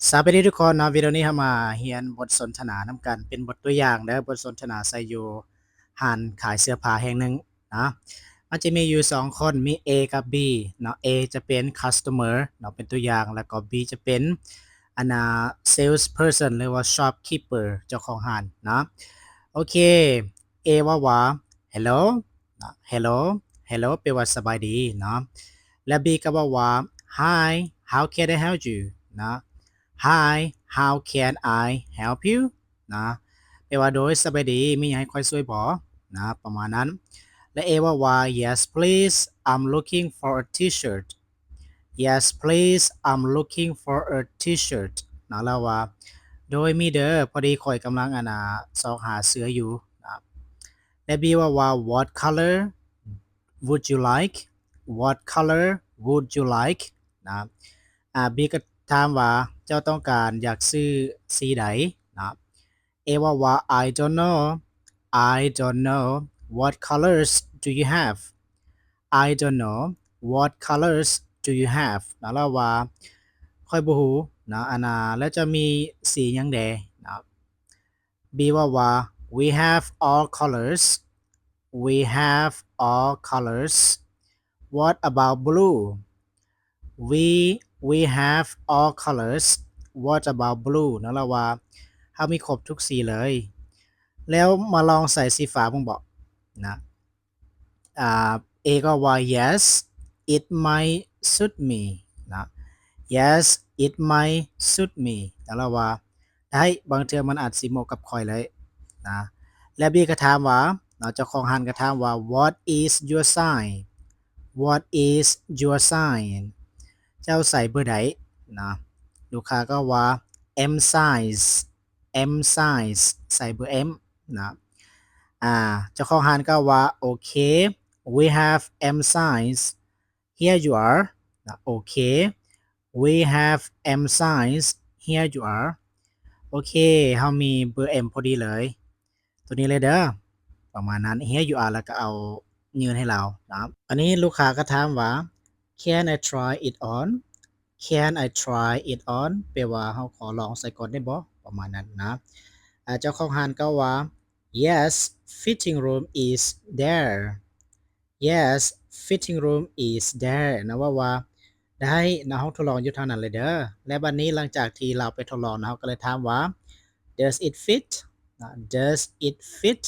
ສະບາຍດີທຸກຄົນເນາະ, ວິດີໂອນີ້ເຮົາມາຮຽນບົດສົນທະນານຳກັນ ເປັນບົດຕົວຢ່າງເດີ, ບົດສົນທະນາໃສ່ຢູ່ຮ້ານຂາຍເສື້ອຜ້າແຫ່ງໜຶ່ງນະ. ມັນຈະມີຢູ່ສອງຄົນ, ມີ A ກັບ B ເນາະ. A ຈະເປັນ customer ເນາະ ເປັນຕົວຢ່າງ, ແລ້ວກໍ B ຈະເປັນ ອັນນ່າ salesperson ຫຼືວ່າ shopkeeper ເຈົ້າຂອງຮ້ານເນາະ. ໂອເຄ, A ເວົ້າວ່າ hello ເນາະ, hello, hello ແປວ່າສະບາຍດີເນາະ. ແລະ B ກໍເວົ້າວ່າ hi, how can I help you ເນາະ, hi, how can I help you ນະ ແປວ່າ ໂດຍສະບາຍດີ ມີຫຍັງໃຫ້ຂ້ອຍຊ່ວຍບໍ່ ນະ ປະມານນັ້ນ. ແລະ A ເວົ້າວ່າ yes please, I'm looking for a T-shirt. Yes please, I'm looking for a T-shirt ນະ. ລາວວ່າ ໂດຍມີເດີ ພໍດີຂ້ອຍກຳລັງ ອັນນ່າ ຊອກຫາເສື້ອຢູ່ນະ. ແລະ B ເວົ້າວ່າ what color would you like? What color would you like? ນະ. ອາ B ກໍຖາມວ່າ ເຈົ້າຕ້ອງການຢາກຊື້ສີໃດນະ. A ເວົ້າວ່າ I don't know, I don't know, what colors do you have? I don't know, what colors do you have? ນະ ລາວວ່າ ຂ້ອຍບໍ່ຮູ້ນະ ອັນນ່າ ແລ້ວເຈົ້າມີສີຫຍັງແດ່ນະ. B ເວົ້າວ່າ we have all colors, we have all colors, what about blue? We, we have all colors, what about blue? ນະ ລາວວ່າ ເຮົາມີຄົບທຸກສີເລີຍ ແລ້ວມາລອງໃສ່ສີຟ້າເບິ່ງເບາະນະ. ອາ A ກໍວ່າ yes, it might suit me ນະ. Yes, it might suit me ນະ ລາວວ່າ ໄດ້ ບາງເທື່ອມັນອາດຊິເໝາະກັບຂ້ອຍເລີຍນະ. ແລ້ວ B ກໍຖາມວ່າເນາະ, ເຈົ້າຂອງຮ້ານກໍຖາມວ່າ what is your size? What is your size? ເຈົ້າໃສ່ເບີໃດນະ. ລູກຄ້າກໍວ່າ M size, M size ໃສ່ເບີ M ນະ. ອາ ເຈົ້າຂອງຮ້ານກໍວ່າ okay, we have M size, here you are ນະ. Okay, we have M size, here you are. ໂອເຄ ເຮົາມີເບີ M ພໍດີເລີຍ ໂຕນີ້ເລີຍເດີ ປະມານນັ້ນ. Here you are ແລ້ວກໍເອົາຍື່ນໃຫ້ລາວນະ. ອັນນີ້ລູກຄ້າກໍຖາມວ່າ can I try it on? Can I try it on? ແປວ່າ ເຮົາຂໍລອງໃສ່ກ່ອນໄດ້ບໍ່ ປະມານນັ້ນນະ. ອາ ເຈົ້າຂອງຮ້ານກໍວ່າ yes, fitting room is there. Yes, fitting room is there ນະ ເວົ້າວ່າ ໄດ້ນະ ຫ້ອງທົດລອງຢູ່ທາງນັ້ນເລີຍເດີ. ແລະ ບັດນີ້ຫຼັງຈາກທີ່ລາວໄປທົດລອງນະ ເຮົາກໍເລີຍຖາມວ່າ does it fit? ນະ does it fit?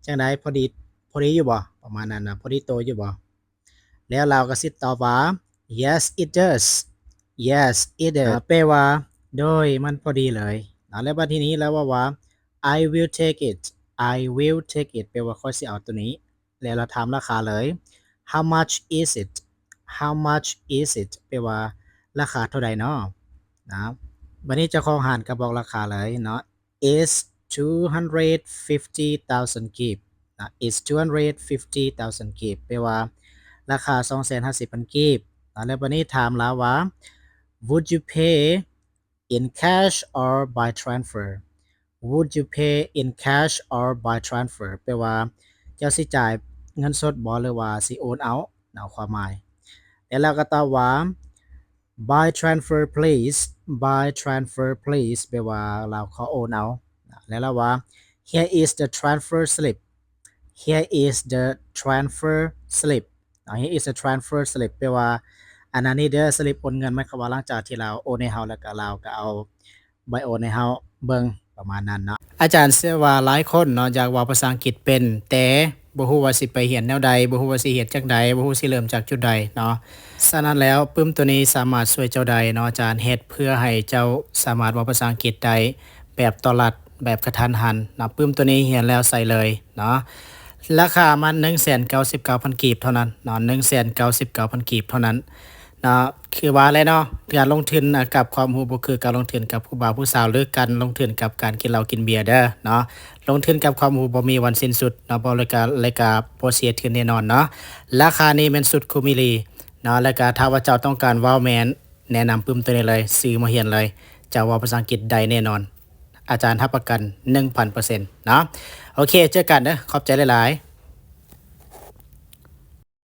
ຈັ່ງໃດ ພໍດີ ພໍດີຢູ່ບໍ່ ປະມານນັ້ນນະ, ພໍດີໂຕຢູ່ບໍ່? ແລ້ວລາວກໍຊິຕອບວ່າ yes it does, yes it does ນະ ແປວ່າ ໂດຍ ມັນພໍດີເລີຍນະ. ແລ້ວບັດທີນີ້ລາວເວົ້າວ່າ I will take it, I will take it ແປວ່າ ຂ້ອຍຊິເອົາໂຕນີ້. ແລ້ວລາວຖາມລາຄາເລີຍ How much is it? How much is it? ແປວ່າ ລາຄາເທົ່າໃດເນາະ ນະ. ບັດນີ້ເຈົ້າຂອງຮ້ານກໍບອກລາຄາເລີຍເນາະ It's two hundred fifty thousand kip ນະ. It's two hundred fifty thousand kip ແປວ່າ ລາຄາສອງແສນຫ້າສິບພັນກີບນະ. ແລ້ວບັດນີ້ຖາມລາວວ່າ Would you pay in cash or by transfer? Would you pay in cash or by transfer? ແປວ່າ ເຈົ້າຊິຈ່າຍເງິນສົດບໍ່ ຫຼືວ່າຊິໂອນເອົາເນາະ ຄວາມໝາຍ. ແລ້ວລາວກໍຕອບວ່າ By transfer please, by transfer please ແປວ່າ ລາວຂໍໂອນເອົານະ. ແລ້ວລາວວ່າ Here is the transfer slip, here is the transfer slip ເນາະ. Here is the transfer slip ແປວ່າ ອັນນັ້ນນີ້ເດີ ສະລິບໂອນເງິນ. ໝາຍຄວາມວ່າ ຫຼັງຈາກທີ່ລາວໂອນໃຫ້ເຮົາແລ້ວ ກໍລາວກໍເອົາໃບໂອນໃຫ້ເຮົາເບິ່ງ ປະມານນັ້ນເນາະ. ອາຈານເຊື່ອວ່າຫຼາຍຄົນເນາະ ຢາກເວົ້າພາສາອັງກິດເປັນ ແຕ່ບໍ່ຮູ້ວ່າຊິໄປຮຽນແນວໃດ, ບໍ່ຮູ້ວ່າຊິເຮັດຈັ່ງໃດ, ບໍ່ຮູ້ຊິເລີ່ມຈາກຈຸດໃດເນາະ. ສະນັ້ນແລ້ວ ປຶ້ມໂຕນີ້ສາມາດຊ່ວຍເຈົ້າໄດ້ເນາະ. ອາຈານເຮັດເພື່ອໃຫ້ເຈົ້າສາມາດເວົ້າພາສາອັງກິດໄດ້ແບບຕໍ່ລັດ ແບບກະທັນຫັນເນາະ. ປຶ້ມໂຕນີ້ຮຽນແລ້ວໃຊ້ເລີຍເນາະ. ລາຄາມັນໜຶ່ງແສນເກົ້າສິບເກົ້າພັນກີບເທົ່ານັ້ນເນາະ, ໜຶ່ງແສນເກົ້າສິບເກົ້າພັນກີບເທົ່ານັ້ນເນາະ. ຄືວ່າແຫຼະເນາະ ການລົງທຶນ ອາ ກັບຄວາມຮູ້ບໍ່ຄືການລົງທຶນກັບຜູ້ບ່າວຜູ້ສາວ ຫຼື ການລົງທຶນກັບການກິນເຫຼົ້າກິນເບຍເດີເນາະ. ລົງທຶນກັບຄວາມຮູ້ບໍ່ມີວັນສິ້ນສຸດເນາະ, ບໍ່ ແລ້ວກະ ແລ້ວກະບໍ່ເສຍທຶນແນ່ນອນເນາະ. ລາຄານີ້ແມ່ນສຸດຄຸ້ມອີ່ຫຼີເນາະ. ແລ້ວກະຖ້າວ່າເຈົ້າຕ້ອງການເວົ້າແມ່ນ ແນະນຳປຶ້ມໂຕນີ້ເລີຍ, ຊື້ມາຮຽນເລີຍ, ເຈົ້າເວົ້າພາສາອັງກິດໄດ້ແນ່ນອນ, ອາຈານຮັບປະກັນໜຶ່ງພັນເປີເຊັນເນາະ. ໂອເຄ ເຈີກັນເດີ, ຂອບໃຈຫຼາຍໆ.